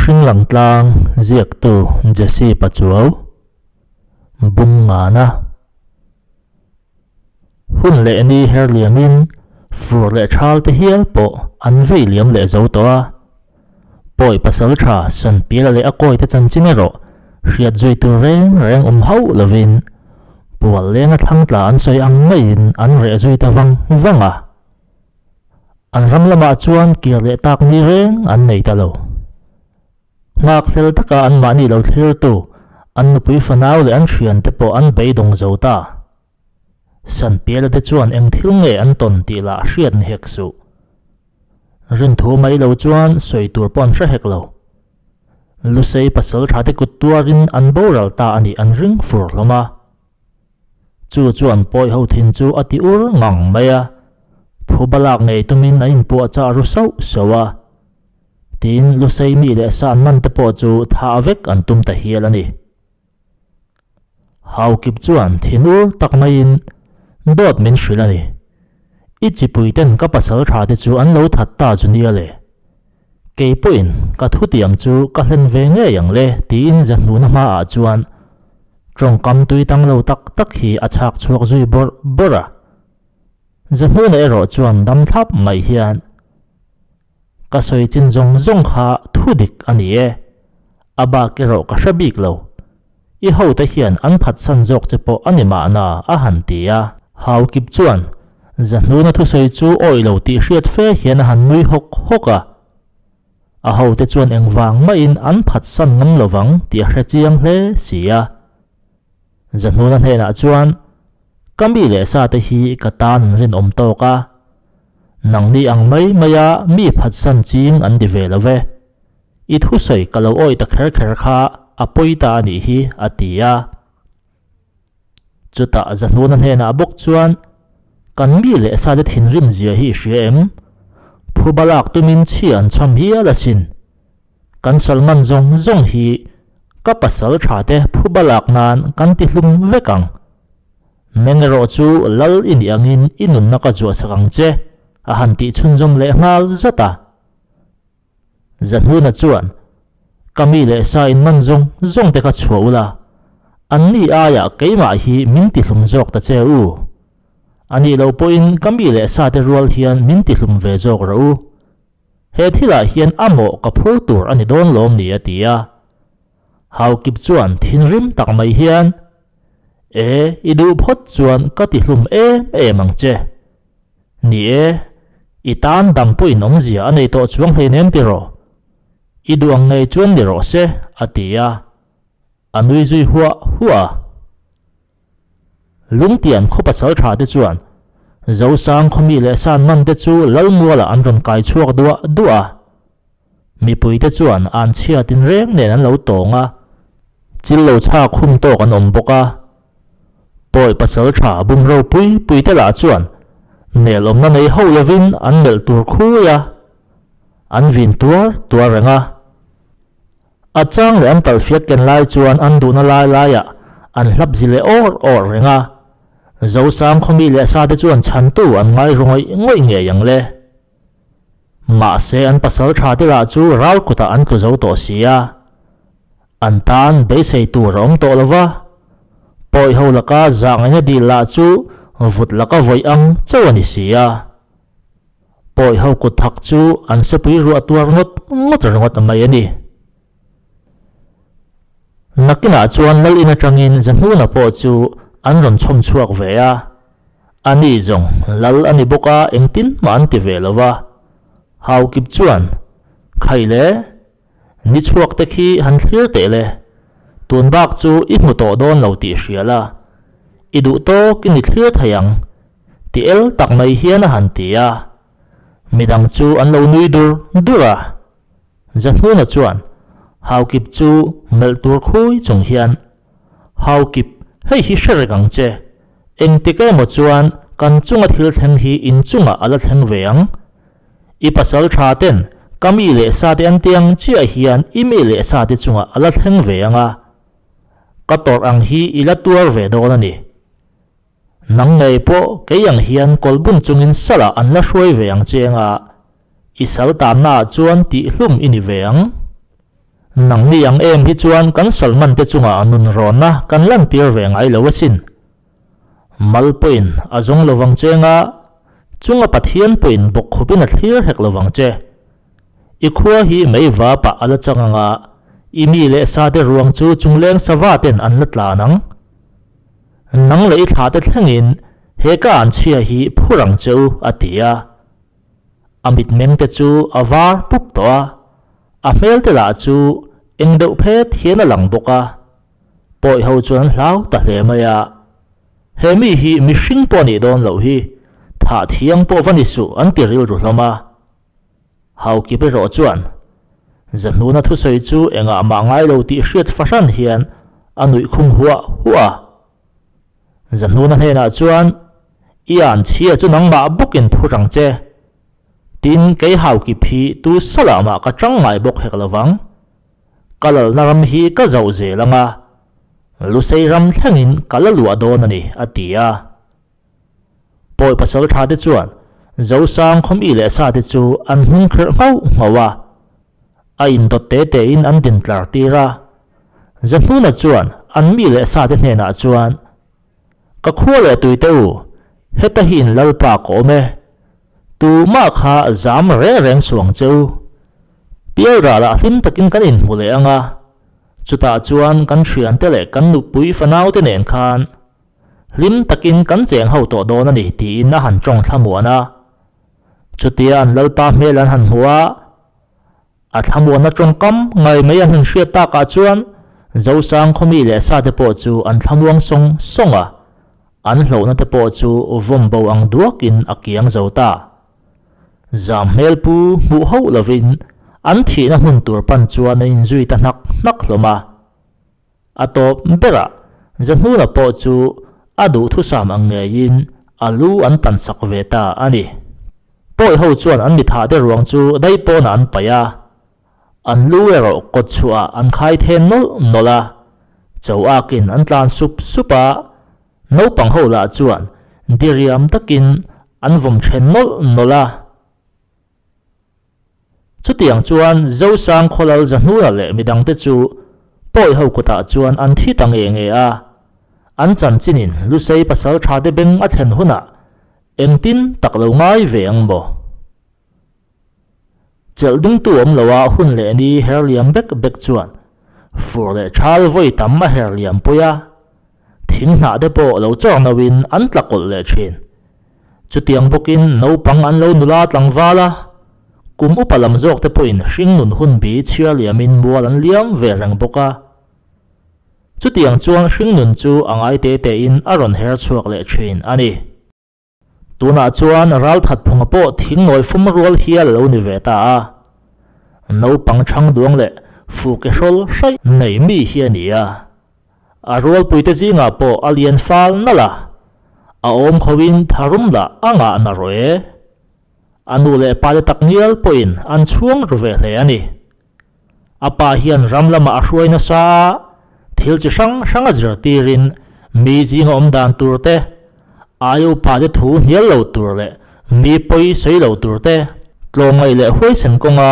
Hring lang tlang ziaktu Jesse Pachuau, Bung Ngana. Hun leh ni her liamin fur leh thal te hial pawh an vei liam leh zo tawh a. Pawi pasal tha Sanpiala leh a kawi te chanchin erawh hriat zui tur reng reng awm hauh lovin pual lenga thlang tla an sawi ang maiin an reh zui ta vang vang a. An ram lamah chuan kir leh tak ni reng an nei ta lo. Nghakhlel taka anmahni lo thlirtu, an nupui fanau leh an thiante pawh an beidawng zo ta. Sanpiala te chuan eng thil nge an tawn tih lah hriat ni hek suh. Rinthu mai lo chuan sawi tur pawh an hre hek lo. Lusei pasal tha te kut tuarin an boral ta a nih an ring fur hlawm a. Chu chuan pawi ho thin chu a ti ur ngang mai a, phuba lak ngei tumin a inpuahchah ru sauh sauh a. Tin, Lusei mi leh sa an man te pawh chu thah vek an tum ta hial a ni. Haukip chuan thin ur tak maiin dawt min hrilh a ni. I chipui ten ka pasal tha te chu an lo that ta chu nia le. Kei pawhin ka thutiam chu ka hlen ve ngei ang le tiin Zahnuna hmaah chuan tawngkam tui tang lo tak tak hi a chhak chhuak zui bawrh bawrh a. Zahnuna erawh chuan dam thlap mai hian, Ka sawi chin zawng zawng kha thu dik a ni e, a bak erawh ka hre bik lo. I hote hian an phatsan zawk che pawh a ni mahna a han ti a. Haukip chuan Zahnuna thusawi chu awih lo tih hriat fe hian a han nui hawk hawk a. A hote chuan engvang mahin an phatsan ngam lovang tih a hre chiang hle si a. Zahnuna hnenah chuan, Ka mi leh sa te hi ka tan an rinawm tawk a, nangni ang mai maia mi phatsan ching an ti ve lo ve. I thusawi ka lo awih ta kher kher kha a pawi ta a nih hi, a ti a. Chutah Zahnuna hnenah bawk chuan, Kan mi leh sa te thinrim zia hi i hria em? Phuba lak tumin chhi an chham hial asin. Kan Salman zawng zawng hi ka pasal tha te phuba lak nan kan ti hlum vek ang. Meng erawh chu lal i nih angin i nunna ka zuah sak ang che, a han tih chhunzawm leh nghal zat a. Zahnuna chuan, Ka mi leh sa in man zawng zawng te kha chhuah ula, anni aiah keimah hi min tihlum zawk ta che u. A nih loh pawhin ka mi leh sa te rual hian min tihlum ve zawk rawh u. He thilah hian a mawh ka phur tur a ni dawn lawm ni a ti a. Haukip chuan thinrim tak mai hian, E, i duh phawt chuan ka tihlum em em ang che. Ni e, i tan dam pawhin awmzia a nei tawh chuang hleinem tiraw? I duh ang ngei chuan ni rawh se, a ti a. A nui zui huah huah a. Lungtian khaw pasal tha te chuan Zosang khaw mi leh san man te chu Lalmualah an rawn kai chhuak duah duah a. Mipui te chuan an chhia tinreng nen an lo tawng a, chil lo chhak hun tawk an awm bawk a. Pawi pasal tha bum ropui pui te lah chuan nel awmna nei ho lovin an melh tur khui a, an vin tuar tuar reng a. A chang leh an talhfiat ken lai chuan an duhna lai laiah an hlap zi leh awr awr reng a, Zosang khawmi leh sa te chuan chhantu an ngai ru ngawih ngawih ngei ang le. Mahse an pasal tha te lah chu ral kutah an tlu zo tawh si a, an tan beisei tur a awm tawh lo va, pawi ho laka zah ngaihna dil lah chu vut laka vawih ang chauh a ni si a. Pawi ho kut thak chu an sepui ruah tuar ngawt ngawt ringawt mai a ni. Nakinah chuan Lal in atangin Zahnuna pawh chu an rawn chhawm chhuak ve a, a ni zawng Lal a ni bawk a engtin mah an ti ve lo va. Haukip chuan, Khai le, ni chhuak te khi han thlir teh le, tun bak chu i hmu tawh dawn lo tih hria la, i duh tawk i ni thlir thei ang, ti el tak mai hian a han ti a. Midang chu an lo nui dur dur a. Zahnuna chuan Haukip chu melh tur khui chung hian, Haukip, hei hi hre reng ang che. Engtik emaw chuan kan chunga thil thleng hi in chungah a la thleng ve ang. I pasal tha ten ka mi leh sa te an ti ang chiah hian i mi leh sa te chungah a la thleng ve ang a. Ka tawrh ang hi i la tuar ve dawn a ni. Nang ngei pawh kei ang hian kawlbun chungin salah an la hruai ve ang che anga i sal tannaah chuan tihhlum i ni ve ang. Nangni ang em hi chuan kan Salman te chungah nunrawnna kan lantir ve ngai lo asin. Mal pawhin a zawng lo vang che nga, chunga Pathian pawhin bawk khawpin a thlir hek lo vang che. I khua hi mei vapah a la chang ang a, i mi leh sa te ruang chu chungleng sava ten an la tlan ang. Nang leh i thla te thlengin he ka an chhia hi phur ang che u, a ti a. A mitmeng te chu a var pup tawh a, a hmel te lah chu eng deuh phet hian a lang bawk a. Pawi ho chuan an hlau ta hle mai a. He mi hi mihring pawh a nih dawn loh hi, thah thiang pawh va ni suh an ti rilru hlawm a. Haukip erawh chuan Zahnuna thusawi chu engah mah ngai lo tih hriat fahran hian a nuih khum huah huah a. Zahnuna hnenah chuan, I an chhia chu nangmah bawkin phur ang che. Tin, kei Haukip hi tu salah mah ka tang ngai bawk hek lo vang. Ka lalna ram hi ka zauh zel ang a, Lusei ram thlengin ka la luah dawn a ni, a ti a. Pawi pasal tha te chuan Zosang khawmi leh sa te chu an hnung kherh nghauh nghauh a, a indawt te te in an din tlar tir a. Zahnuna chuan an mi leh sa te hnenah chuan, Ka khua leh tui te u, heta hi in lalpa ka awm e. Tumah kha zam reng reng suh ang che u. Pialralah hlim takin kan inhmu leh ang a, chutah chuan kan thiante leh kan nupui fanaute nen khan Hlim takin kan cheng ho tawh dawn a ni tiin a han tawng thlamuan a. Chutia an lalpa hmel an han hmu a, a thlamuanna tawngkam ngai mai an han hriat takah chuan Zosang khawmi leh sate pawh chu an thlamuang sawng sawng a, an hlauhna te pawh chu vawm bo ang duakin a kiang zo ta. Zam hmel pu hmuh hauh lovin an thihna hmun tur pan chuan an inzui ta hnak hnak hlawm a. A tawp berah Zahnuna pawh chu a duhthusam ang ngeiin a lu an tan sak ve ta a ni. Pawi ho chuan an mitha te ruang chu dai pawnah an paih a, an lu erawh kawt chhuahah an khai then nawlh nawlh a, cho akin an tlan sup sup a, naupang ho lah chuan diriam takin an vawm then nawlh nawlh a. Chutiang chuan Zosang khawlal Zahnura leh midangte chu pawi ho kutah chuan an thi ta nge nge a. An chanchinin Lusei pasal thate beng a thlen hunah engtin tak lo ngai ve ang maw? Chelh dingtu awm loa hun leh ni her liam bek bek chuan fur leh thal vawi tam a her liam pui a. Thing hnah te pawh lo chawk no in an tla kawlh leh thin. Chutiang bawkin naupang an lo nula tlangval a, kum upa lam zawk te pawhin hringnun hun bi chhiar liamin mual an liam ve reng bawk a. Chutiang chuan hringnun chu a ngai te te in a rawn her chhuak leh thin a ni. Tunah chuan ralthat phunga pawh thingnawi fum rual hial a lo ni ve ta a. Naupang chhang duang leh fuke hrawl hraih nei mi hi a ni a. A rualpuite zingah pawh a lian fal nalh a, a awm khoin tharum lah a ngah na rawh e. A nu leh pate takngial pawhin an chhuang ru ve hle a ni. A pa hian ram lamah a hruai nasa a, thil chi hrang hrang a zirtirin mi zinga awm dan tur te, aia upa te thu hnial lo tur leh mi pawi sawi lo tur te, tlawmngaih leh huaisen kawnga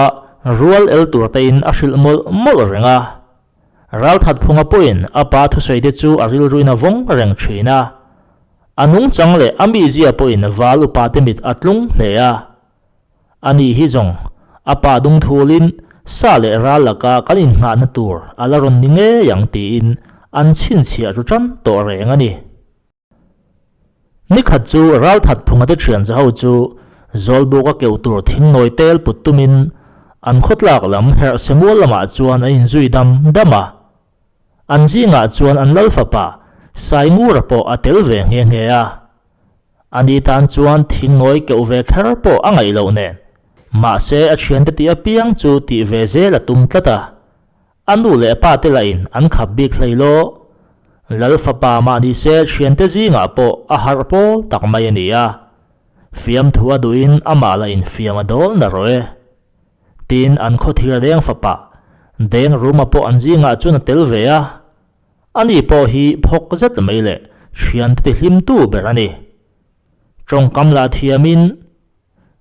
rual el tur tein a hrilh mawlh mawlh reng a. Ralthat phunga pawhin a pa thusawi te chu a rilruin a vawng reng thin a. A nungchang leh a mizia pawhin val upa te mit a tlung hle a. A ni hi zawng, a pa dung thulin sa leh ral laka kan innghahna tur a la rawn ni ngei ang tiin an chhinchhiah ru tan tawh reng a ni. Nikhat chu ralthat phungate thian zaho chu Zawlbuka keuh tur thingnawi tel put tumin an khawtlak lam herh semual lamah chuan an inzui dam dam a. An zingah chuan an lal fapa Saingura pawh a tel ve nghe nghe a. Ani tan chuan thingnawi keuh ve kher pawh a ngaih loh nen, mahse a thiante tih apiang chu tih ve zel a tum tlat a. A nu leh pa te lahin an khap bik hlei law. Lal fapa mah ni se thiante zingah pawh a harh pawl tak mai a ni a. Fiamthu a duhin amah lahin fiam a dawl na rawh e. Tin, an khawthir deng fapa, deng ruma pawh an zingah chuan a tel ve a. Ani pawh hi phawk zet mai leh thiante ti hlimtu ber a ni. Tawngkam lah thiamin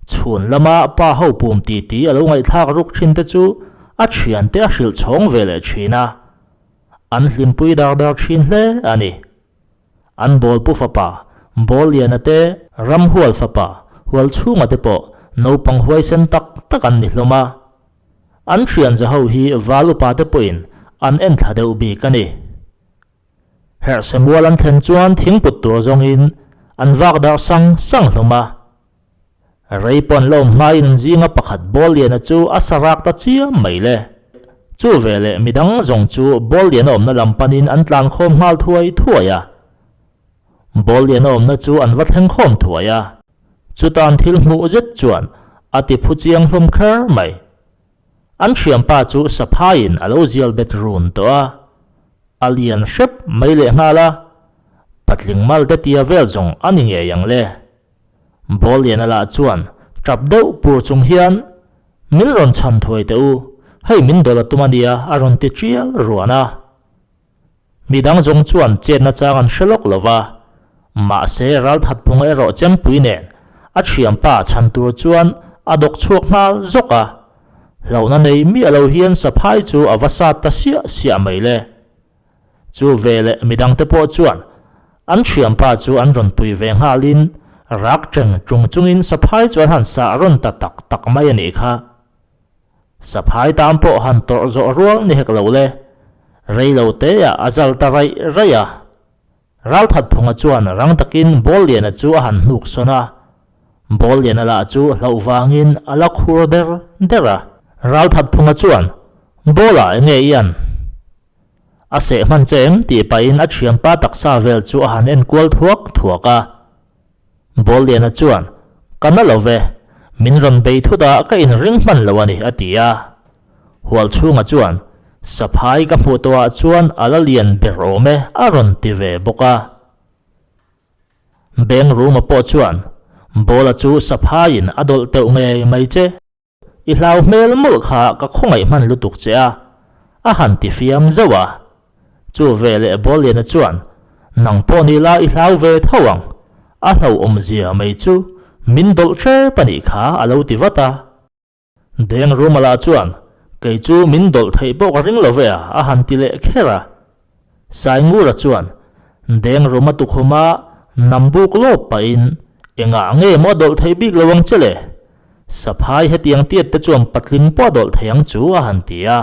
chhun lama pa ho pum titi a lo ngaihthlak ruk thin te chu a thiante a hrilh chhawng ve leh thin a, an hlimpui dar dar thin hle a ni. An bawlpu fapa Bawlliana te, Ramhual fapa Hualchhunga te pawh naupang huaisen tak tak an ni hlawm a. An thian za ho hi val upa te pawhin an enthla deuh bik a ni. Herhse mual an thlen chuan thingput tur zawngin an vak darh sang sang hlawm a. Rei pawn lawm hmain an zinga pakhat Bawlliana chu a sa rak ta chiam mai le. Chu veleh midang zawng chu Bawlliana awmna lam panin an tlan khawm nghal thuai thuai a. Bawlliana awmna chu an va thleng khawm thuai a. Chutan thil hmuh zet chuan a ti phu chiang hlawm kher mai. An thianpa chu saphaiin a lo zial bet run tawh a, a lian hrep mai lehnghal a, patling mal te tia vel zawng a ni ngei ang le. Bawlliana lah chuan tap deuh pur chung hian, Min rawn chhan thuai teh u, hei min dawlh a tum a nia a rawn ti tial ruan a. Midang zawng chuan chetna chang an hre lawk lo va, mahse Ralthatphunga erawh chempui nen a thianpa chhan tur chuan a dawk chhuak nghal zawk a, hlauhna nei miah lo hian saphai chu a va sat ta siah siah mai le. Chu veleh midangte pawh chuan an thianpa chu an rawn pui ve nghalin rak teng tung chungin saphai chu an han sah rawn ta tak tak mai a nih kha. Saphai tan pawh han tawrh zawh rual ni hek lo le. Rei lo teah a zal ta raih raih a. Ralthatphunga chuan rang takin Bawlliana chu a han hnuk sawn a. Bawlliana lah chu hlauh vangin a la khur der der a. Ralthatphunga chuan, Bawla enge i an? A seh hman che em? tih pahin a thianpa taksa vel chu a han en kual thuak thuak a. Bawlliana chuan, Ka na lo ve, min rawn bei thut a, ka inring hman lo a ni, a ti a. Hualchhunga chuan, Saphai ka hmuh tawhah chuan a la lian ber awm e, a rawn ti ve bawk a. Bengruma pawh chuan, Bawla chu Saphaiin a dawlh teuh ngei mai che. I hlau hmel mawlh kha ka khawngaih hman lutuk che a, a han ti fiam zauh a. Chu veleh Bawlliana chuan, Nang pawh ni la i hlau ve tho ang, a hlauhawmzia mai chu min dawlh hrep a nih kha a lo ti vat a. Deng Rumala chuan, Kei chu min dawlh theih pawh ka ring lo ve a, a han ti leh kher a. Saingura chuan Dengruma tukhuma nam buk lawp pahin, Engah nge maw a dawlh theih bik lo ang che le? Saphai hetiang tiat te chuan patling pawh a dawlh thei ang chu a han ti a.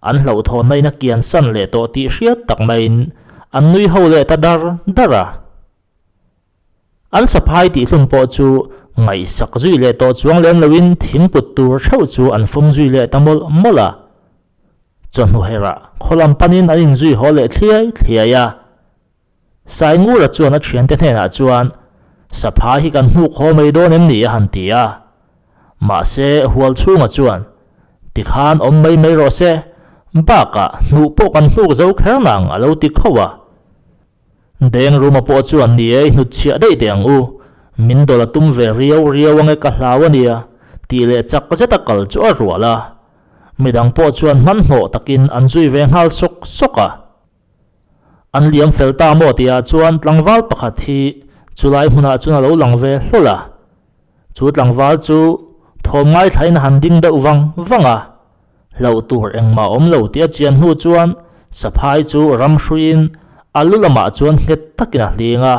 An hlauhthawnna in a kian san leh tawh tih hriat tak maiin an nui ho leh ta dar dar a. An saphai tihhlum pawh chu ngaihsak zui leh tawh chuang lem loin thingput tur theuh chu an fawm zui leh ta mawlh mawlh a. Chawhnu herah khaw lam panin an inzui haw leh thliai thliai a. Saingura chuan a thiante hnenah chuan, Saphai hi kan hnuk haw mai dawn em ni? a han ti a. Mahse, Hualchhunga chuan, Tikhan awm mai mai rawh se, bakah hnuh pawh kan hnuk zo kher nang a lo ti khauh a. Deng Ruma pawh chuan ni e i hnutchhiah daih teh ang u, min dawlh a tum ve riau riau ange ka hlau a nia, tih leh chak zeta kal chu a rual a. Midang pawh chuan hmanhmawh takin an zui ve nghal sawk sawk a. An liam fel ta maw tihah chuan tlangval pakhat hi chulai hmunah chuan a lo lang ve hlawl a. Chu tlangval chu thawm ngaithlain a han ding deuh vang vang a. Hlauh tur engmah awm lo tih a chian hnu chuan saphai chu ram hruiin a lu lamah chuan nghet takin a hling a.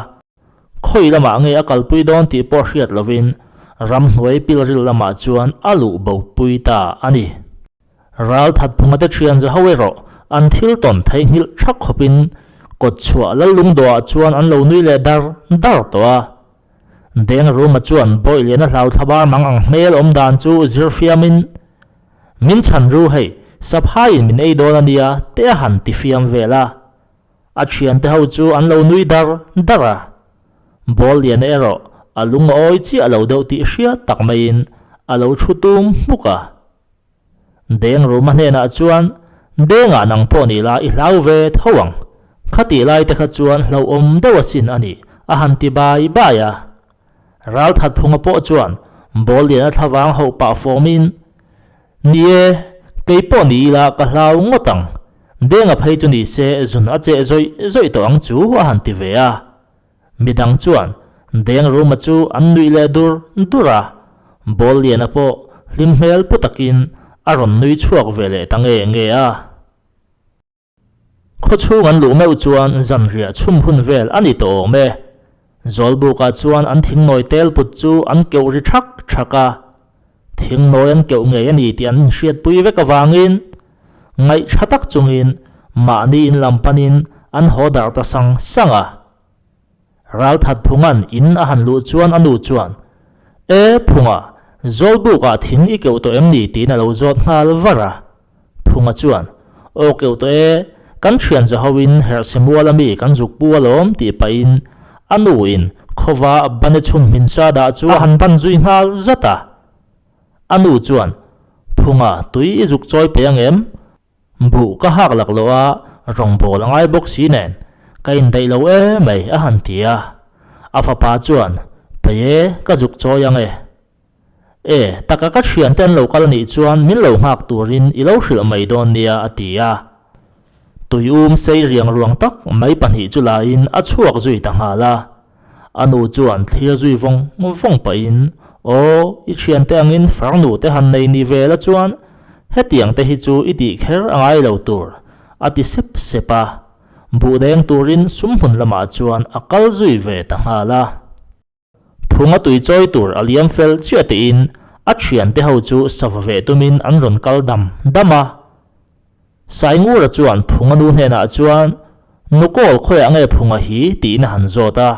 Khawi lamah nge a kalpui dawn tih pawh hriat lovin ramhnuai pilril lamah chuan a luh bopui ta a ni. Ral Thatphunga te thian za ho erawh an thil tawn theihnghilh thak khawpin kawtchhuah Lallungdawhah chuan an lo nui leh dar dar tawh a. Deng Ruma chuan Bawihliana hlau thlabar mang ang hmel awm dan chu zir fiamin, Min chhan ru hei, Saphaiin min ei dawn a nia te a han ti fiam vel a. A thiante ho chu an lo nui dar dar a. Bawlliana erawh a lung a awi chiah lo deuh tih hriat tak maiin a lo thu tum hmuk a. Deng Ruma hnenah chuan, Dengah nang pawh ni la i hlau ve tho ang. Khatih lai te kha chuan hlauhawm deuh asin a nih, a han ti bai bai a. Ralthatphunga pawh chuan Bawlliana thlavang hauh pah fawmin, Ni e, kei pawh ni ila ka hlau ngawt ang. Denga phei chu ni se zun a cheh zawih zawih tawh ang chu, a han ti ve a. Midang chuan Deng Ruma chu an nuih leh dur dur a, Bawlliana pawh hlim hmel pu takin a rawn nui chhuak ve leh ta nge nge a. Khawchhung an luh meuh chuan zanriah chhum hun vel a ni tawh awm e. Zawlbukah chuan an thingnawi tel put chu an keuh ri thak thak a. Thingnawi an keuh ngei a ni tih an inhriatpui vek avangin ngaih tha tak chungin mahni in lam panin an haw darh ta sang sang a. Ralthat Phunga'n in a han luh chuan a nu chuan, E Phunga, Zawlbukah thing i keuh tawh em ni? tiin a lo zawt nghal var a. Phunga chuan, Aw keuh tawh e, kan thian za hoin herhse mual ami kan zuk pu alawm tih pahin a nuin khawva bane chhum hmin sa dah chu a han ban zui nghal zat a. A nu chuan, Phunga, tui i zuk chawi pe angem? Buh ka hak lak loh a, rawngbâwl a ngai bawk si nen, ka indaih lo em mai, a han ti a. A fapa chuan, Pei e, ka zuk chawi ang e. E, taka ka thiante an lo kal anih chuan min lo nghak turin i lo hrilh mai dawn nia, a ti a. Tui um sei riang ruang tak mai pahnih chu laiin a chhuak zui ta nghal a. A nu chuan thlir zui vawng vawng pahin, Aw, i thiante angin farnu te han nei ni ve la chuan hetiang te hi chu i tih kher a ngai lo tur, a ti sep sep a. Buh deng turin sumhmun lamah chuan a kal zui ve ta nghal a. Phunga tui chawi tur a liam fel chiah tiin a thiante ho chu sava ve tumin an rawn kal dam dam a. Saingura chuan Phunga nu hnenah chuan, Nu kawl khawiah nge Phunga hi? tiin a han zawt a.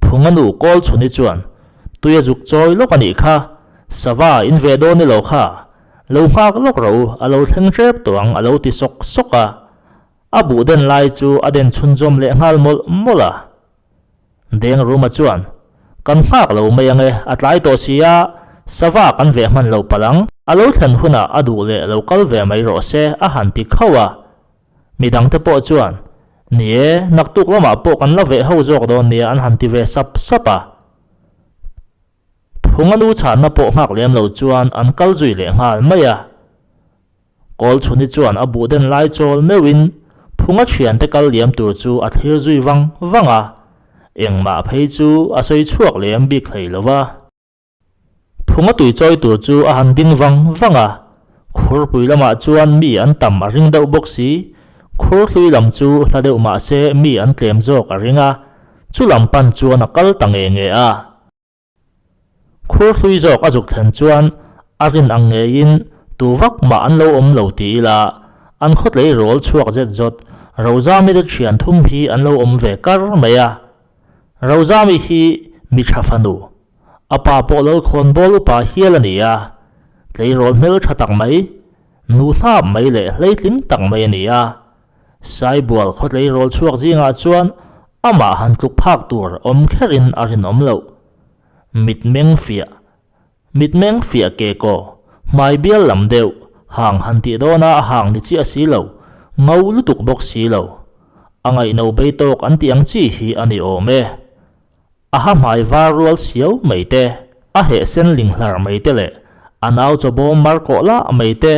Phunga nu kawl chhuni chuan, Tui a zuk chawi lawk a nih kha, sava in ve dawn i lo kha, lo nghak lawk rawh u, a lo thleng hrep tawh ang a lo ti sawk sawk a. A buh den lai chu a den chhunzawm leh nghal mawlh mawlh a. Dengruma chuan, Kan nghak lo mai ange, a tlai tawh si a, sava kan veh hman lo palh ang, a lo thlen hunah a duh leh lo kal ve mai rawh se, a han ti khauh a. Midangte pawh chuan, Ni e, naktuk lamah pawh kan la veh ho zawk dawn nia an han ti ve sap sap a. Phunga nu chhanna pawh nghak lem lo chuan an kal zui leh nghal mai a. Kawlchhuni chuan a buh den lai chawl meuhin Phunga thiante kal liam tur chu a thlir zui vang vang a, engmah phei chu a sawi chhuak lem bik hlei lo va. Phunga tui chawi tur chu a han ding vang vang a, khurpui lamah chuan mi an tam a ring deuh bawk si, khur hlui lam chu hla deuh mah se mi an tlem zawk a ring a, chu lam pan chuan a kal ta nge nge a. Khur hlui zawk a zuk thlen chuan a rin ang ngeiin tu vak mah an lo awm lo ti ila, an khawtlei rawl chhuak zet zawt Rozami te thian thum hi an lo awm ve kar mai a. Rozami hi mi tha fanu, a pa pawh Lalkhawnbawl upa hial a ni a, tleirawl hmel tha tak mai, nu hnap mai leh hleitling tak mai a ni a. Saibual khawtlei rawl chhuak zingah chuan amah han tluk phak tur awm kherin a rinawm loh. Mitmeng fiah, mitmeng fiah ke kaw, hmai bial lam deuh, hang han tih dawna a hang ni chiah si lo, ngo lutuk bawk si lo. A ngaihno bei tawk an tih ang chi hi a ni awm e. A ha hmai var rual siau mai te, a heh sen ling hlar mai te leh a nau chaw bawm mar kawh lah mai te,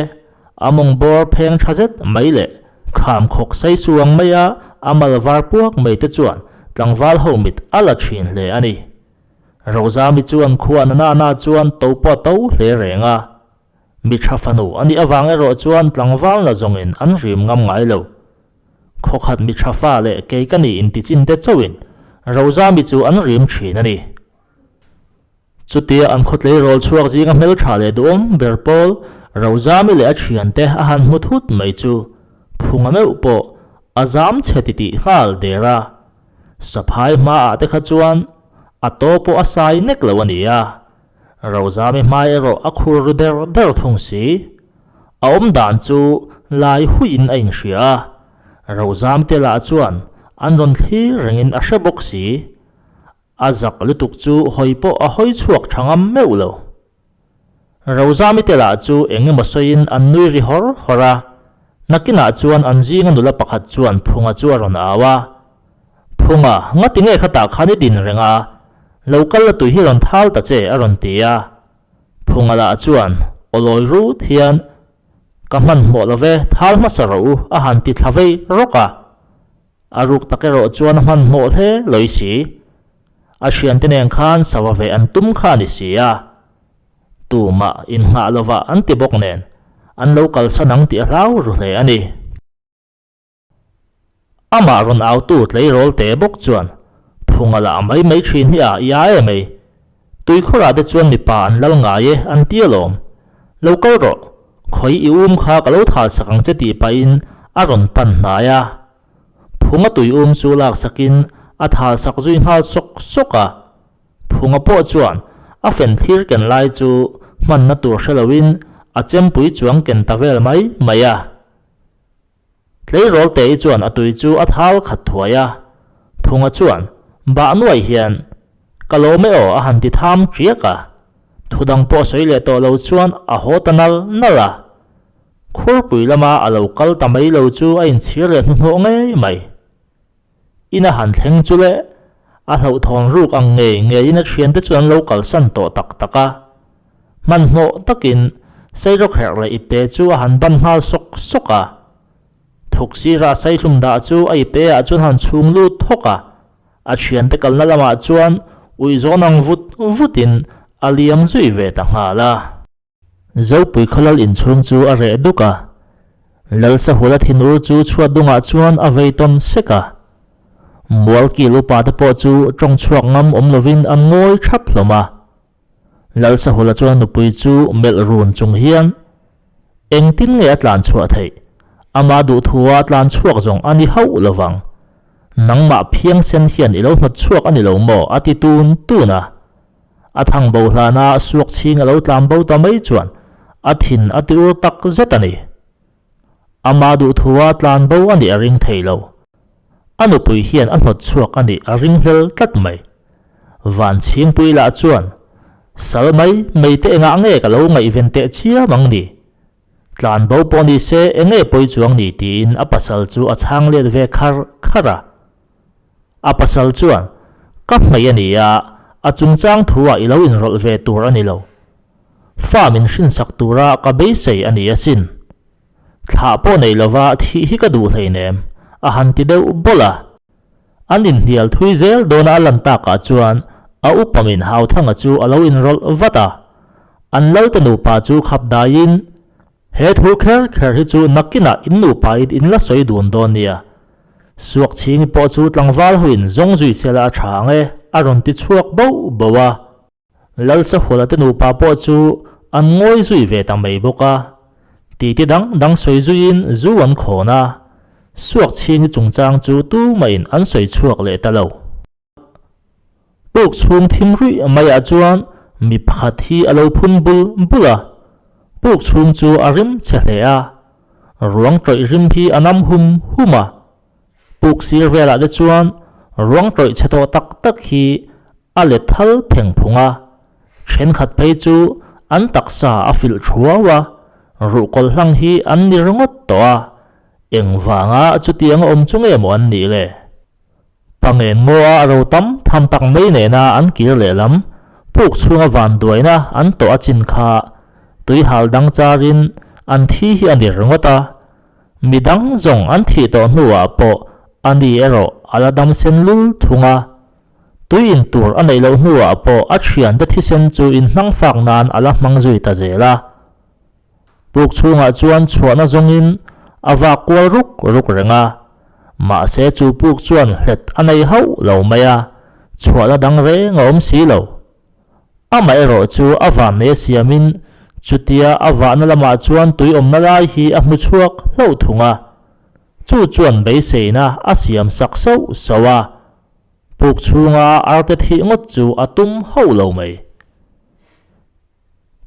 a mawng bawr pheng tha zet mai leh kham khawk sei suang mai a a mal var puak mai te chuan tlangval ho mit a la thin hle a ni. Rozami chuan khuan a nana chuan to pawh a to hle reng a. Mi tha fanu a nih avang erawh chuan tlangval na zawngin an rim ngam ngai lo. Khawkhat mi tha fa leh kei ka nih intichin te chauhin Rozami chu an rim thin a ni. Chutia an khawtlei rawl chhuak zinga hmeltha leh duhawm ber pawl Rozami leh a thiante a han hmu thut mai chu Phunga meuh pawh a zam chhe titih nghal der a. Saphai hmaah te kha chuan a taw pawh a sai nek lo a ni a. Rozami hmai erawh a khur ru der der thung si. A awm dan chu lai huiin a inhria a, Rozamte lah chuan an rawn thlir rengin a hre bawk si. A zak lutuk chu hawi pawh a hawi chhuak tha ngam meuh lo. Rozamite lah chu eng emaw sawiin an nui ri hawr hawr a, nakinah chuan an zinga nula pakhat chuan Phunga chu a rawn au a. Phunga, ngati nge khatah khan i din reng a, lo kal la tui hi rawn thal ta che a rawn ti a. Phunga lah chuan aw lawi rut hian, Ka hmanhmawh lo ve, thal hmasa rawh u a han ti thla vei rawk a. A ruk tak erawh chuan a hmanhmawh hle lawi si. A thiante nen khan sava ve an tum kha a ni si a. Tumah innghah lovah an ti bawk nen. An lo kalsan ang tih a hlau ru hle a ni. Amah rawn autu tleirawl te bawk chuan, Phunga lah mai mai thin hi a i a em ei. Tuikhawrah te chuan mipa an lal ngai e an ti alawm. Lo kal rawh, khawi i um kha ka lo thal sak ang che tih pahin a rawn pan hnai a. Phunga tui um chu laksakin a thal sak zui nghal sawk sawk a. Phunga pawh chuan a fen thlir ken lai chu hmanna tur hre loin a chempui chuang ken ta vel mai mai a. Tleirawl Tei chuan a tui chu a thal khat thuai a, Phunga chuan bah nuai hian, Ka lawm e aw a han ti tham ṭiak a. Thudang pawh sawi leh tawh lo chuan a haw ta nal nal a. Khurpui lama a lo kal ta mai lo chu a inchhir leh hnuhnawh ngei mai. In a han thleng chu le, a hlauhthawn ruk ang ngei ngeiin a thiante chu an lo kalsan tawh tak tak a. Hmanhmawh takin Sairawkherh leh ipte chu a han ban nghal sawk sawk a. Thuk sirah Saihlum dah chu a ipte ah chuan han chhung lut thawk a, a thiante kalna lamah chuan uih zawn ang vut vutin a liam zui ve ta nghal a. Zopui khaw lal inchhung chu a reh duk a, Lal Sahula thinur chu chhuat dungah chuan a vei tawn sek a. Mualkil upa te pawh chu tawng chhuak ngam awm lovin an ngawi thap hlawm a. Lal Sahula chuan nupui chu melh run chung hian, Engtin nge a tlan chhuah theih? Ama duhthua tlan chhuak zawng a ni hauh lovang. Nangmah phiangsen hian i lo hnawt chhuak a ni lo maw? a ti tun tun a. A thang bo hlana suak chhing a lo tlam bo ta mai chuan a thin a ti ur tak zet a ni. Ama duhthua tlan bo a nih a ring thei lo. A nupui hian a hnawt chhuak a nih a ring hlel tlat mai. Van chhingpui lah chuan, Sal mai mai te engah nge ka lo ngaihven teh chiam ang ni? Tlan bo pawh ni se enge pawi chuang ni tiin a pasal chu a chhang let ve khar khar a. A pasal chuan, Ka hmei a ni a, a chungchang thu-ah i lo inrawlh ve tur a ni lo. Fa min hrinsak tura ka beisei a ni asin. Thlah pawh nei lova thih hi ka duh hleinem, a han ti deuh bawlh a. An inhnial thui zel dawna a lan takah chuan a upamin Hauthanga chu a lo inrawlh vat a. An lalte nupa chu khap daiin, He thu kher kher hi chu nakinah in nupain in la sawi dun dawn nia. Suak chhingi pawh chu tlangval hoin zawng zui sela a tha ang e, a rawn ti chhuak bauh bauh a. Lalsahuala te nupa pawh chu an ngawi zui ve ta mai bawk a. Titi dang dang sawi zuiin zu an khawn a, Suak chhingi chungchang chu tumahin an sawi chhuak leh ta lo. Puk chhung thim ruih maiah chuan mi pakhat hi a lo phun bul bul a, puk chhung chu a rim chhe hle a, ruang tawih rim hi a nam hum hum a. Puk sir velah te chuan ruang tawih chhe tawh tak tak hi a let thal pheng phung a, thenkhat phei chu an taksa a filh thuau a, ruhkawl hlang hi an ni ringawt tawh a, engvanga chutiang a awm chu nge maw an nih le? Pangen ngaw a ro tam tham tak mai nena an kir lehlam puk chhunga vanduaina an tawh a chin kha tuihal dang charin an thi hi a ni ringawt a, midang zawng an thih tawh hnuah pawh a ni erawh a la dam sen lul thung a, tui in tur a neih loh hnuah pawh a thiante thisen chu inhmang fak nan a la hmang zui ta zel a. Puk chhungah chuan chhuahna zawngin a vak kual ruk ruk reng a, mahse chu puk chuan hlet a nei hauh lo mai a, chhuahna dang reng a awm si lo. Amaherawh chu a vannei siamin chutia a vahna lamah chuan tui awmna lai hi a hmu chhuak hlauh thung a, chu chuan beiseina a siam sak sauh sauh a, puk chhunga arte thih ngawt chu a tum hauh lo mai.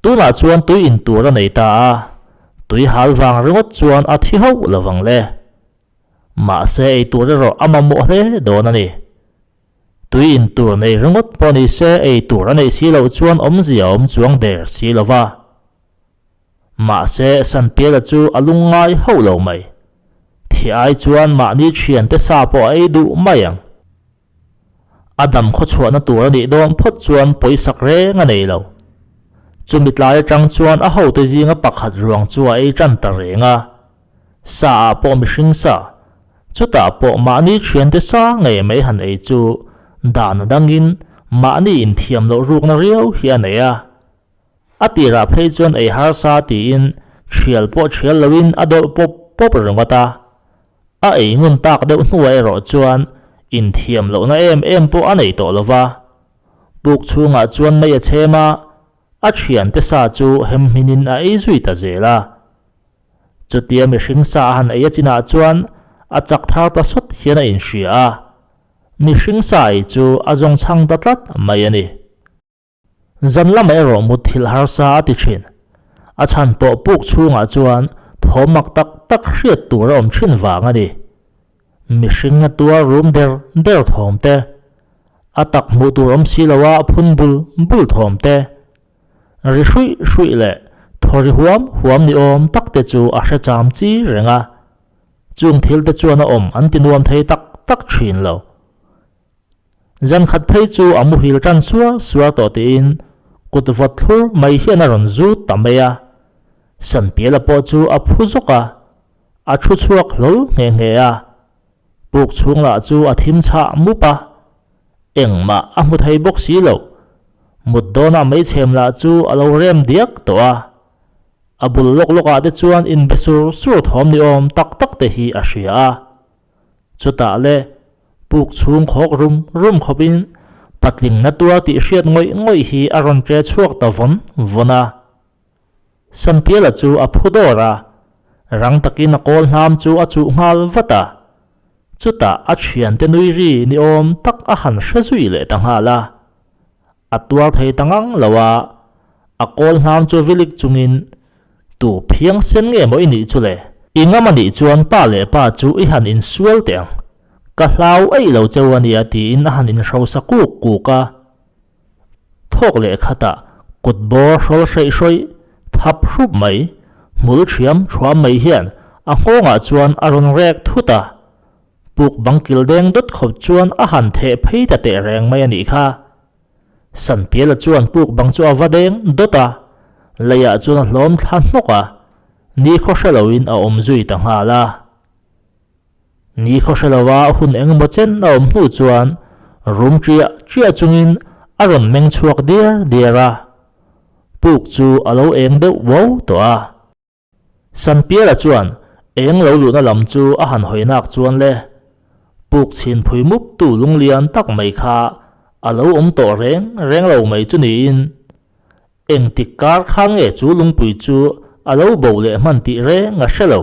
Tunah chuan tui in tur a nei ta a, tui hal vang ringawt chuan a thi hauh lo vang le. Mahse ei tur erawh a mamawh hle dawn a ni. Tui in tur nei ringawt pawh ni se ei tur a neih si loh chuan awmzia a awm chuang der si lo va. Mahse Sanpiala chu a lungngai hauh lo mai. Thi ai chuan mahni thiante sa pawh a ei duh mai ang. A dam khawchhuahna tur a nih dawn phawt chuan pawisak reng a nei lo. Chumi tlai atang chuan a hote zinga pakhat ruang chu a ei tan ta reng a. Sa ah pawh mihring sa, chutah pawh mahni thiante sa ngei mai han ei chu dan a dangin mahni inthiam loh rukna riau hi a nei a. A tirah phei chuan ei harsa tiin Thial pawh thial loin a dawlh pawp pawp ringawt a. A ei ngun tak deuh hnuah erawh chuan inthiam lohna em em pawh a nei tawh lo va. Puk chhungah chuan mei a chhem a, a thiante sa chu hem hminin a ei zui ta zel a. Chutia mihring sa a han ei a chinah chuan a chak thar ta sawt hian a inhria a, mihring sa ei chu a zawngchhang ta tlat mai a ni. Zan lamah erawh mutthilh harsa a ti thin. A chhan pawh puk chhungah chuan thawm mak tak tak hriat tur a awm thin vang a ni. Mihring a tuar rum der der thawm te, a tak hmuh tur awm si loa phun bul bul thawm te, ri hruih hruih leh thaw ri huam huam ni awm tak te chu a hre cham chi reng a. Chung thil te chuan a awm an ti nuam thei tak tak thin lo. Zan khat phei chu a muhil tan suar suar tawh tiin kut vawt thlur mai hian a rawn zut ta mai a. Sanpiala pawh chu a phu zawk a, a thu chhuak hlawl nghe nghe a. Puk chhung lah chu a thim chhah mup a, engmah a hmu thei bawk si lo. Mut dawnah meichhem lah chu a lo rem diak tawh a. A bul lawk lawkah te chuan inbe sur sur thawm ni awm tak tak te hi a hria a. Chutah le, puk chhung khawk rum rum khawpin patling na tuar tih hriat ngawih ngawih hi a rawn ṭe chhuak ta vawn vawn a. Sanpiala chu a phu dawr a, rang takin a kawl hnam chu a chuh nghal vat a. Chutah a thiante nui ri ni awm tak a han hre zui leh ta nghal a. A tuar thei ta ngang lo a, a kawl hnam chu vilik chungin, Tu phiang sen nge maw i nih chu le? I ngam a nih chuan pa leh pa chu i han insual teh ang. Ka hlau eih lo cheu a nia tiin a han inhrosa kuk kuk a. Thawk leh khatah kut bawr hrawl hreih hrawih thap hrup mai, hmul thiam thuam mai hian a nghawngah chuan a rawn rek thut a. Puk bang kil deng dawt khawp chuan a han theh phei ta teh reng mai a nih kha. Sanpiala chuan puk bang chu a va deng dawt a, leiah chuan a hlawm thla hnawk a, ni khaw hre loin a awm zui ta nghal a. Ni khaw hre lova hun engemaw chen a awm hnu chuan rum ṭiah ṭiah chungin a rawn meng chhuak diar diar a, puk chu a lo eng deuh uau tawh a. Sanpiala chuan eng lo luhna lam chu a han hawi nak chuan le, puk chhin phui mup tu lunglian tak mai kha a lo awm tawh reng reng lo mai chu niin, engtik kar khan nge chu lungpui chu a lo bo leh hman tih reng a hre lo.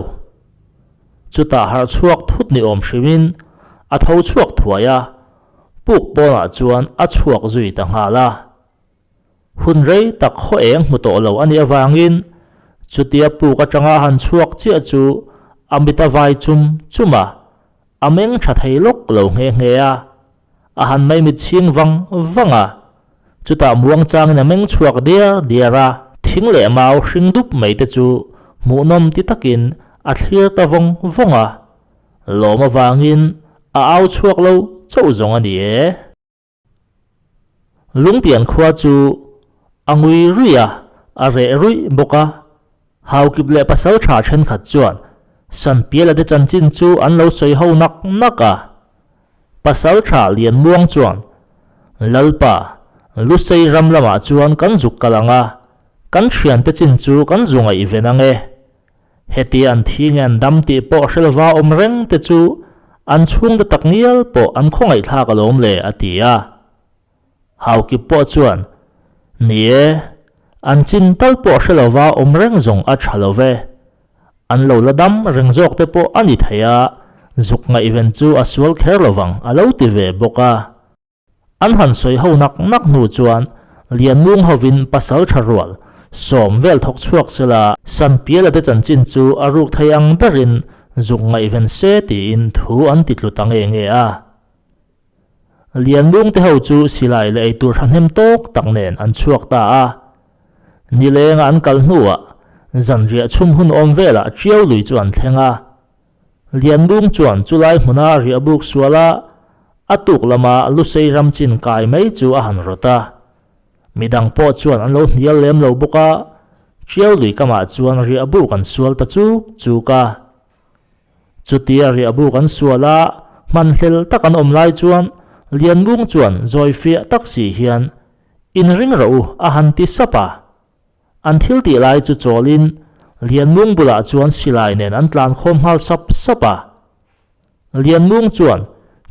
Chutah harh chhuak thut ni awm hrimin a tho chhuak thuai a, puk pawnah chuan a chhuak zui ta nghal a. Hun rei tak khaw eng hmu tawh lo a nih avangin chutia puk atanga a han chhuak chiah chu a mit a vai chum chum a, a meng tha thei lawk lo nghe nghe a. A han maimit chhing vang vang a, chutah muangchangin a meng chhuak diar diar a. Thing leh mau hring dup mai te chu hmuhnawm ti takin a thlir ta vawng vawng a, lawm avangin a au chhuak lo chauh zawng a ni e. Lungtian khua chu a ngui ruih a, a reh ruih bawk a. Haukip leh pasal tha thenkhat chuan Sanpiala te chanchin chu an lo sawi ho nak nak a. Pasal tha Lianmuang chuan, Lalpa, Lusei ram lamah chuan kan zuk kal ang a, kan thiante chin chu kan zu ngaihven ang e. Heti an thi nge an dam tih pawh hre lova awm reng te chu an chhungte tak ngial pawh an khawngaihthlak alawm le, a ti a. Haukip pawh chuan, Ni e, an chin tal pawh hre lova awm reng zawng a tha lo ve. An lo la dam reng zawk te pawh a ni thei a, zuk ngaihven chu a sual kher lovang, a lo ti ve bawk a. An han sawi ho nak nak hnu chuan Lianmung hovin pasal tha rual sawm vel thawk chhuak sela Sanpiala te chanchin chu a ruk thei ang berin zuk ngaihven se tiin thu an ti tlu ta nge nge a. Lianmung te ho chu silai leh eitur thahnem tawk tak nen an chhuak ta a. Nilenga an kal hnuah zanriah chhum hun awm velah Tiau lui chu an thleng a. Lianmung chuan chulai hmuna riahbuk suala a tuk lama Lusei ram chin kai mai chu a han rawt a. Midang pawh chuan an lo hnial lem lo bawk a, Tiau lui kamah chuan riahbuk an sual ta chuk chuk a. Chutia riahbuk an sual a, hmanhlel tak an awm lai chuan Lianmung chuan zawi fiah tak si hian, Inring rawh u, a han ti sap a. An thil tih lai chu chawlin. Lianmung bulah chuan silai nen an tlan khawm nghal sap sap a. Lianmung chuan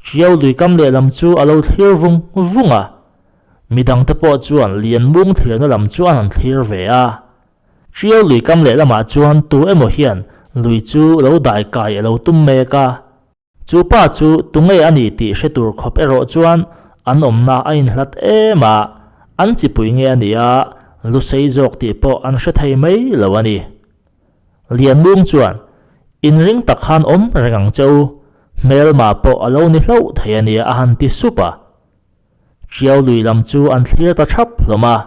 Ṭiau lui kam lehlam chu a lo thlir vung vung a. Midangte pawh chuan Lianmung thlirna lam chu an han thlir ve a. Ṭiau lui kam lehlamah chuan tu emaw hian lui chu lo dai kai a lo tum mek a. Chu pa chu tunge a ni tih hre tur khawp erawh chuan an awmna a inhlat em a, an chipui nge a nia lusei zawk tih pawh an hre thei mai lo a ni. Lianmung chuan, Inring tak khan awm reng ang che u, hmelma pawh a lo ni hlauh thei a nia a han ti sup a. Ṭiau lui lam chu an thlir ta ṭhap hlawm a.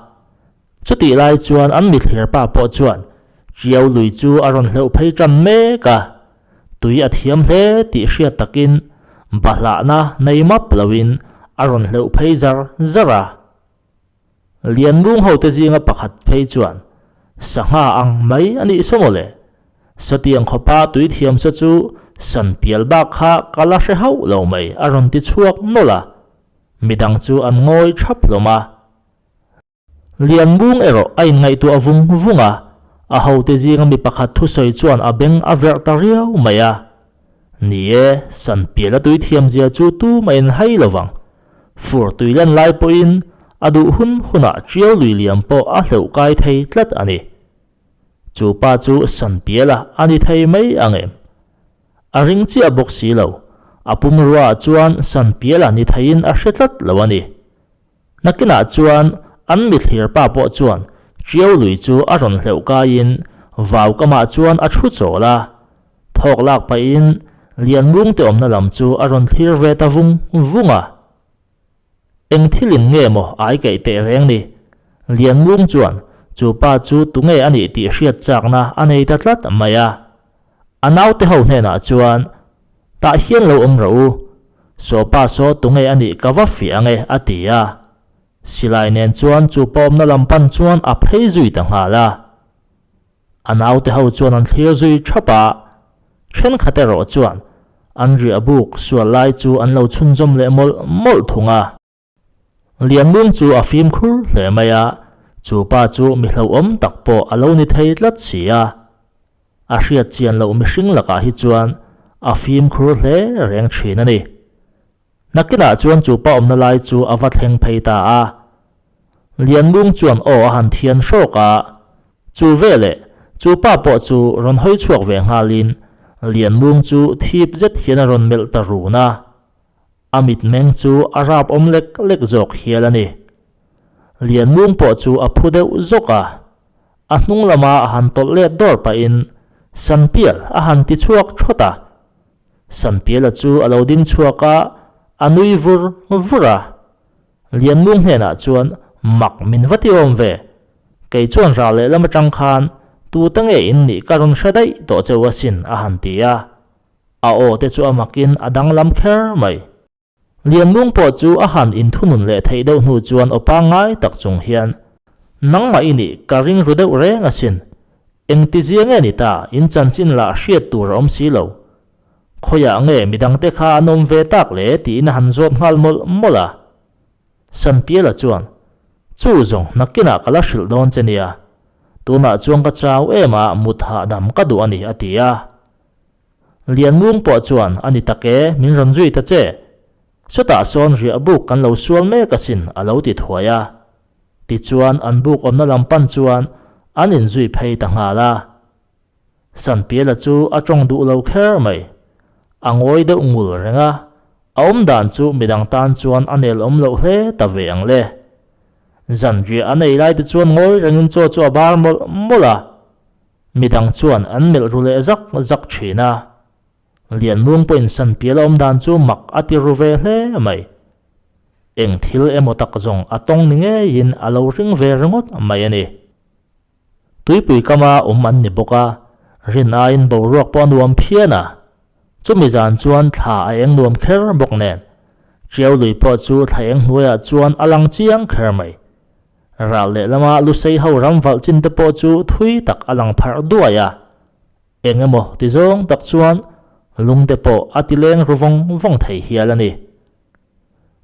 Chutih lai chuan an mithlir pa pawh chuan Ṭiau lui chu a rawn hleuh phei ṭan mek a, tui a thiam hle tih hriat takin bahlahna nei map loin a rawn hleuh phei zar zar a. Lianmung hote zinga pakhat phei chuan sangha ang mai a nih saw mawle, satiang khawpa tui thiam sa chu san pial bak kha ka la hre hauh lo mai a rawn ti chhuak nawlh a, midang chu an ngawi ṭhap hlawm a. Lianmung erawh a inngaihtuah vung vung a, a hote zinga mi pakhat thusawi chuan a beng a verh ta riau mai a. Ni e, Sanpiala tui thiamzia chu tumah in hai lo vang. Fur tui len lai pawhin a duh hun hunah ṭiau lui liam pawh a hleuh kai thei tlat a ni. Chu pa chu Sanpiala a ni thei mai ang em? A ring chiah bawk si lo, a pumruaah chuan Sanpiala ni theiin a hre tlat lo a ni. Nakinah chuan an mithlir pa pawh chuan Ṭiau lui chu a rawn hleuh kaiin vau kamah chuan a ṭhu chawl a. Thawk lak pahin Lianmungte awmna lam chu a rawn thlir ve ta vung vung a. Eng thilin nge maw ai kaih teh reng ni? Lianmung chuan chu pa chu tunge a nih tih hriat chakna a nei ta tlat mai a. A naute ho hnenah chuan, Tah hian lo awm rawh u, saw pa saw tunge a nih ka va fiah ang e, a ti a. Silai nen chuan chu pawmna lam pan chuan a phei zui ta nghal a. A naute ho chuan an thlir zui thap a, thenkhat erawh chuan an riah buk sual lai chu an lo chhunzawm leh mawlh mawlh thung a. Lianmung chu a fimkhur hle mai a, chu pa chu mi hlauhawm tak pawh a lo ni thei tlat si a. A hriat chian loh mihring lakah hi chuan a fimkhur hle reng thin a ni. Nakinah chuan chu pa awmna lai chu a va thleng phei ta a. Lianmung chuan aw a han thian hrawk a, chu veleh chu pa pawh chu rawn hawi chhuak ve nghalin Lianmung chu thip zet hian a rawn melh ta run a. A mitmeng chu a rap awm lek lek zawk hial a ni. Lianmung pawh chu a phu deuh zawk a, a hnung lama a han tawlh let dawr pahin Sanpial a han ti chhuak thawt a. Sanpiala chu a lo ding chhuak a, a nui vur vur a. Lianmung hnenah chuan mak min va ti awm ve, kei chuan ral lehlam atang khan tute nge in nih ka rawn hre daih tawh cheu asin a han ti a. A aw te chu a makin a danglam kher mai. Lianmung pawh chu a han inthunun leh theih deuh hnu chuan aw pangngai tak chung hian, Nangmah i nih ka ring ru deuh reng asin. Engtizia nge ni ta, in chanchin lah hriat tur a awm si lo. Khawiah nge midangte kha an awm ve tak le tiin a han zawt nghal mawlh mawlh a. Sanpiala chuan, Chu zawng nakinah ka la hrilh dawn che nia. Tunah chuan ka chau em a, mut hahdam ka duh a ni a ti a. Lianmung pawh chuan a ni tak e, min rawn zui ta che. Chutah sawn riah buk kan lo sual mek asin a lo ti thuai a. Tichuan an buk awmna lam pan chuan an inzui phei ta nghal a. Sanpiala chu a tawng duh lo kher mai. A ngawi deuh ngul reng a, a awm dan chu midang tan chuan a nel awm loh hle ta ve ang le. Zanriah an ei lai te chuan ngawi rengin chaw chu a bar mawlh mawlh a. Midang chuan an melh ru leh zak zak thin a. Lianmung pawhin Sanpiala awm dan chu mak a ti ru ve hle mai. Eng thil emaw tak zawng a tawng ni ngeiin a lo ring ve ringawt mai a ni. Tuipui kama awm an ni bawk a, rin aiin boruak pawh a nuam phian a. Chumi zan chuan thla a eng nuam kher bawk nen, Ṭiau lui pawh chu thla eng hnuaiah chuan a lang chiang kher mai. Ral lehlama Lusei ho ram valh chin te pawh chu thui tak a lang pharh duai a, eng emaw ti zawng tak chuan lung te pawh a ti leng ru vawng vawng thei hial a ni.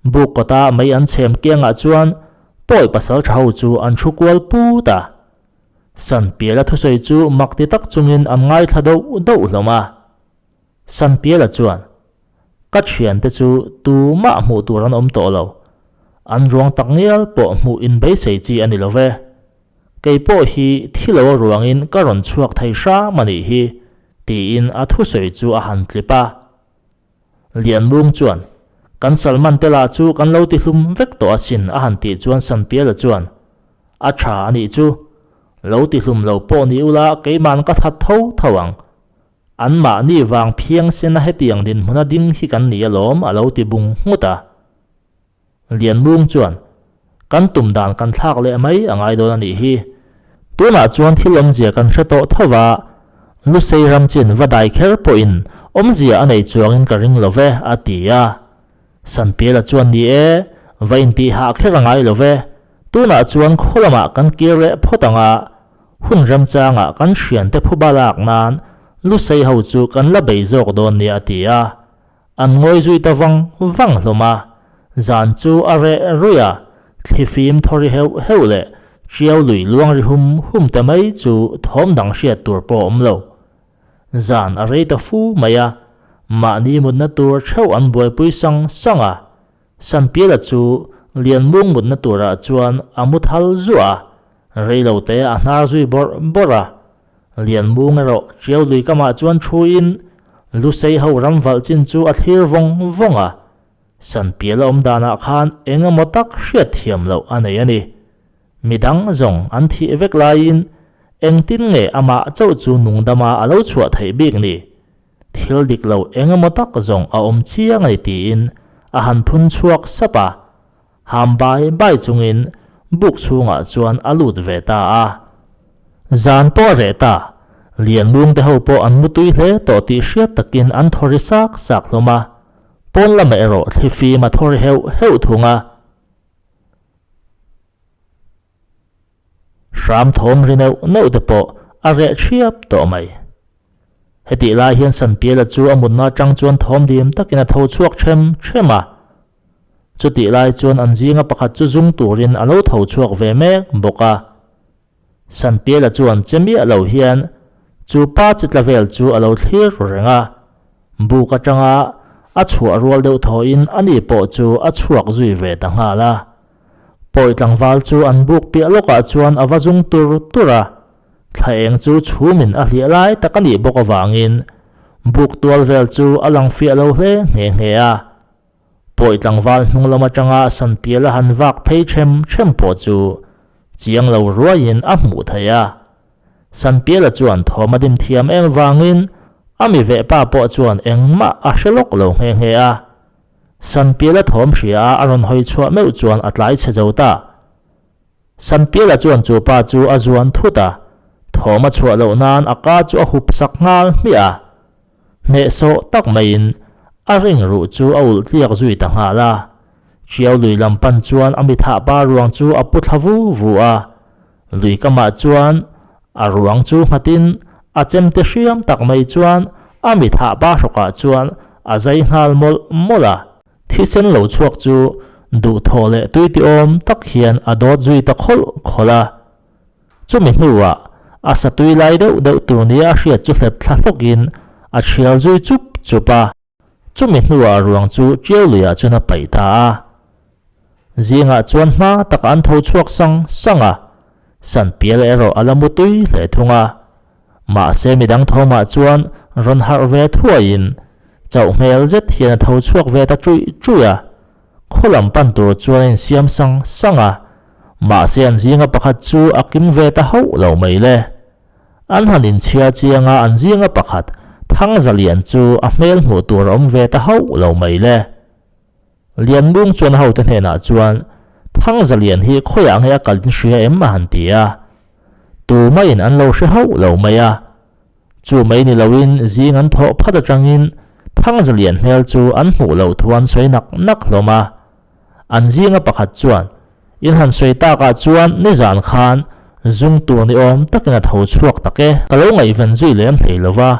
Buk kawta mei an chhem kiangah chuan pawi pasal tha ho chu an thu kual put a. Sanpiala thusawi chu mak ti tak chungin an ngaithla doh doh hlawm a. Sanpiala chuan, Ka thiante chu tumah hmuh tur an awm tawh lo. An ruang tak ngial pawh hmuh inbeisei chi a ni lo ve. Kei pawh hi thi lo ruangin ka rawn chhuak thei hram a nih hi, tiin a thusawi chu a han tlip a. Lianmung chuan, Kan Salman te lah chu kan lo ti hlum vek tawh asin a han tih chuan Sanpiala chuan, A tha a nih chu, lo ti hlum lo pawh ni ula keiman ka that tho tho ang. Anmahni vang phiang sena hetiang dinhmuna ding hi kan ni alawm a lo ti bung nghut a. Lianmung chuan, Kan tum dan kan thlak leh mai a ngai dawn a nih hi. Tunah chuan thil awmzia kan hre tawh tho va, Lusei ram chin va dai kher pawhin awmzia a nei chuangin ka ring lo ve, a ti a. Sanpiala chuan ni e, va intih hah kher a ngai lo ve. Tunah chuan khaw lamah kan kir leh phawt ang a, hun remchangah kan hriante phuba lak nan Lusei ho chu kan la bei zawk dawn nia a ti a. An ngawi zui ta vang vang hlawm a, zan chu a reh ruih a, thlifim thaw ri heuh heuh leh ṭiau lui luang ri hum hum te mai chu thawm dang hriat tur pawh a awm lo. Zan a rei ta fu mai a, mahni mutna tur ṭheuh an buaipui sang sang a, Sanpiala chu Lianmung mutna turah chuan a mu thal zuah a, reilote a hnar zui bawrh bawrh a, Lianmung erawh ṭiau lui kamah chuan thuin Lusei ho ram valh chin chu a thlir vawng vawng a, Sanpial a awm danah khan eng emaw tak hriat thiam loh a nei a ni. Midang zawng an thih vek laiin engtin nge amah chauh chu nungdama a lo chhuah theih bik ni? Thil dik lo eng emaw tak zawng a awm chiang a ni tiin a han phun chhuak sap a. Ham bai bai chungin buk chhungah chuan a lut ve ta a. Zan pawh a reh ta, Lianmung te ho pawh an mutui hle tawh tih hriat takin an thaw ri sak sak hlawm a, pawn lamah erawh thlifim a thaw ri heuh heuh thung a. Hram thawm ri neuh neuh te pawh a reh thiap tawh mai. Hetih lai hian Sanpiala chu a mutna atang chuan thawm dim takin a tho chhuak them them a. Chutih lai chuan an zinga pakhat chu zung turin a lo tho chhuak ve mek bawk a. Sanpiala chuan che miah lo hian chu pa chi tla vel chu a lo thlir reng a. Buk atanga a chhuah rual deuh thawhin ani pawh chu a chhuak zui ve ta nghal a. Pawi tlangval chu an buk piah lawkah chuan a va zung tur tur a, thla eng chu chhumin a hliah lai tak a nih bawk avangin buk tual vel chu a lang fiah lo hle nghe nghe a. Pawi tlangval hnung lam atanga Sanpiala han vak phei them them pawh chu chiang lo ruaiin a hmuh theih a. Sanpiala chuan thawm a dim thiam em vangin a mi veh pa pawh chuan engmah a hre lawk lo nghe nghe a. Sanpiala thawm hria a a rawn hawi chhuah meuh chuan a tlai chhe zo ta. Sanpiala chuan chu pa chu a zuan thut a, thawm a chhuah loh nan a ka chu a hup sak nghal hmiah a. Hnehsawh tak maiin a ring ruh chu a ulh tliak zui ta nghal a. Ṭiau lui lam pan chuan a mithah pa ruang chu a pu thla vu vu a. Lui kamah chuan a ruang chu nghatin a chemte hriam tak mai chuan a mithah pa hrawkah chuan a zai nghal mawlh mawlh a. Thisen lo chhuak chu duhthawh leh tui ti awm tak hian a dawt zui ta khawlh khawlh a. Chumi hnuah a sa tui lai deuh deuh tur nia a hriat chu hlep thla hlawkin a thial zui chup chup a. Chumi hnuah ruang chu Ṭiau luiah chuan a paih ta a. Zingah chuan hma takah an tho chhuak sang sang a, Sanpiala erawh a la mu tui hle thung a. Mahse midang thawmah chuan rawn harh ve thuaiin chauh hmel zet hian a tho chhuak ve ta ṭuih ṭuih a. Khaw lam pan tur chuan a insiam sang sang a, mahse an zinga pakhat chu a kim ve ta hauh lo mai le. An han inchhia chiang a, an zinga pakhat, Thangzalian chu a hmel hmuh tur a awm ve ta hauh lo mai le. Lianmung chuan a hote hnenah chuan, Thangzalian hi khawiah nge a kal in hria em? a han ti a. Tumaiin an lo hre hauh lo mai a. Chu mai ni loin zing an thawh phat atangin Thangzalian hmel chu an hmuh loh thu an sawi nak nak hlawm a. An zinga pakhat chuan, In han sawi takah chuan nizan khan zung tur ni awm takin a tho chhuak tak e. Ka lo ngaihven zui lem hlei lo va,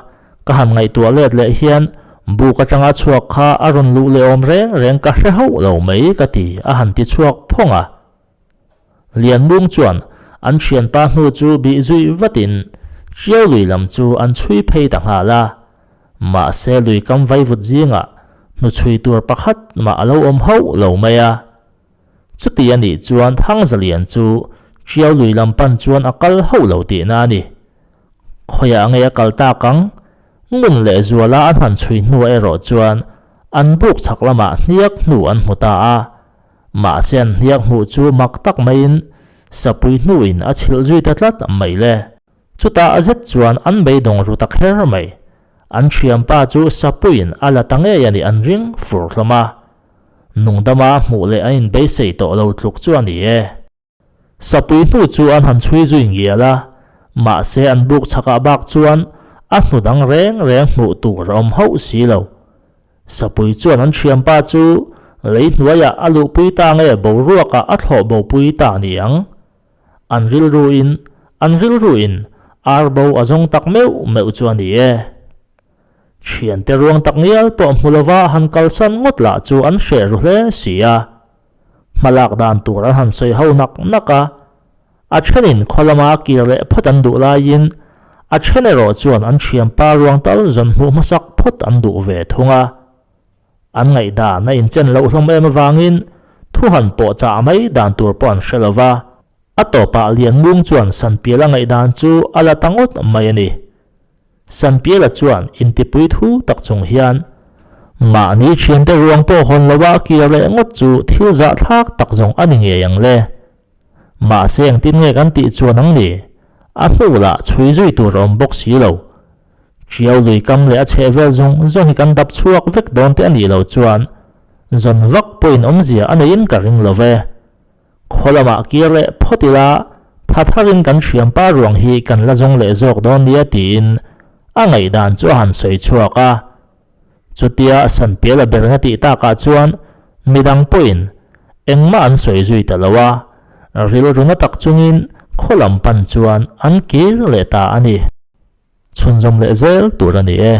ka han ngaihtuah let leh hian buk atanga chhuak kha a rawn luh leh awm reng reng ka hre hauh lo mai ka ti a han ti chhuak phawng a. Lianmung chuan. An thianpa hnu chu bih zui vatin Ṭiau lui lam chu an chhui phei ta nghal a. Mahse lui kam vaivut zingah hnuchhui tur pakhat mah a lo awm hauh lo mai a. Chuti a nih chuan Thangzalian chu Ṭiau lui lam pan chuan a kal hauh lo tihna a ni. Khawiah nge a kal tak ang? Ngun leh Zuala an han chhui hnuah erawh chuan an buk chhak lamah hniak hnu an hmu ta a. Mahse an hniak hmuh chu mak tak maiin sapui hnuin a chhilh zui ta tlat mai le. Chutah zet chuan an beidawng ru ta kher mai. An thianpa chu sapuiin a la ta ngei a nih an ring fur hlawm a. Nungdama hmuh leh a inbeisei tawh lo tluk chu a ni e. Sapui hnu chu an han chhui zui ngial a, mahse an buk chhakah bak chuan a hnu dang reng reng hmuh tur a awm hauh si lo. Sapui chuan an thianpa chu lei hnuaiah a luhpui ta nge boruakah a thlawh bopui ta ni ang? An rilruin an rilruin ar bo a zawng tak meuh meuh chu a ni e. Thiante ruang tak ngial pawh hmu lova han kalsan ngawt lah chu an hreh ru hle si a. Hmalak dan tur an han sawi ho nak nak a, a thenin khaw lama kir leh phawt an duh laiin a then erawh chuan an thianpa ruang tal zawn hmuh hmasak phawt an duh ve thung a. An ngaihdan a inchen loh hlawm em avangin thu han pawh chah mai dan tur pawh an hre lo va, a tawpah Lianmung chuan Sanpiala ngaihdan chu a la ta ngawt mai a ni. Sanpiala chuan intipui thu tak chung hian, Mahni thiante ruang pawh hawn loa kir leh ngawt chu thil zahthlak tak zawng a ni ngei ang le. Mahse engtin nge kan tih chuan ang ni? A hnu lah chhui zui tur a awm bawk si lo. Ṭiau lui kam leh a chheh vel zawng zawng hi kan dap chhuak vek dawn te a nih loh chuan zawn vak pawhin awmzia a neiin ka ring lo ve. Khaw lamah kir leh phawt ila, tha tharin kan hriampa ruang hi kan la zawng leh zawk dawn nia tiin a ngaihdan chu a han sawi chhuak a. Chutia Sanpiala berna tih takah chuan midang pawhin engmah an sawi zui ta lo a, rilru na tak chungin khaw lam pan chuan an kir leh ta a ni. Chhunzawm leh zel tur a ni e.